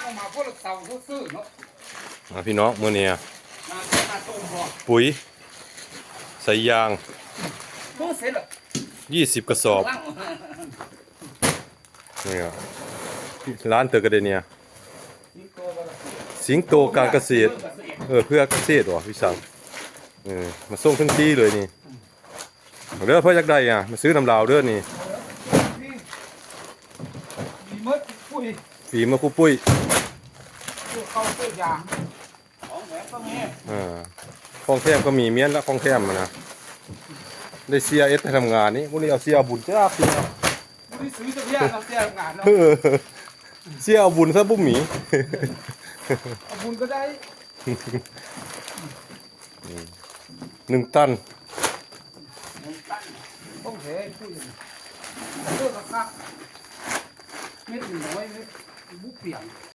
ເອົາມາພວກເຮົາເຊື່ອເນາະ ອ່າ ພີ່ນ້ອງ ມື້ນີ້ ມາ ມາຕົ້ມບໍ່ ປຸ໋ຍ ສາຍຢາງ ໂອ້ ເສັດແລ້ວ ຍີ່ສິບກະສອບ ນີ້ ລ້ານເຕີກະເດເນຍ ສິງໂຕການກະເສດ ເອີ ເພື່ອກະເສດຫວາ ພີ່ສັງ ເອີ ມາສົ່ງເຖິງທີ່ເລີຍນີ້ ເດີ ເພິ່ນຢາກໄດ້ອະ ມາຊື້ນຳລາວເດີນີ້ ດີໝົດປຸ໋ຍ ດີໝົດຄຸປຸ້ຍ ເຄື່ອເຂົ້າເຄື່ອຢາງ ຂອງແຖມກໍມີ ເອີ ຂອງແຖມກໍມີ ແມ່ນລະ ຂອງແຖມຫັ້ນນະ ໄດ້ເສຍເອັດໄປທຳງານນີ້ ມື້ນີ້ເອົາເສຍເອົາບຸນຈ້າ ບໍ່ໄດ້ຊື້ຈັກຢ່າງ ເອົາເສຍທຳງານເນາະ ເອີ ເສຍເອົາບຸນຊະບໍ່ມີ ເອົາບຸນກໍໄດ້ ໜຶ່ງຕັນ ໜຶ່ງຕັນ ຂອງແທ້ ເອີ ຄັກໆ ເມັດນ້ອຍ ເມັດບໍ່ປຽງ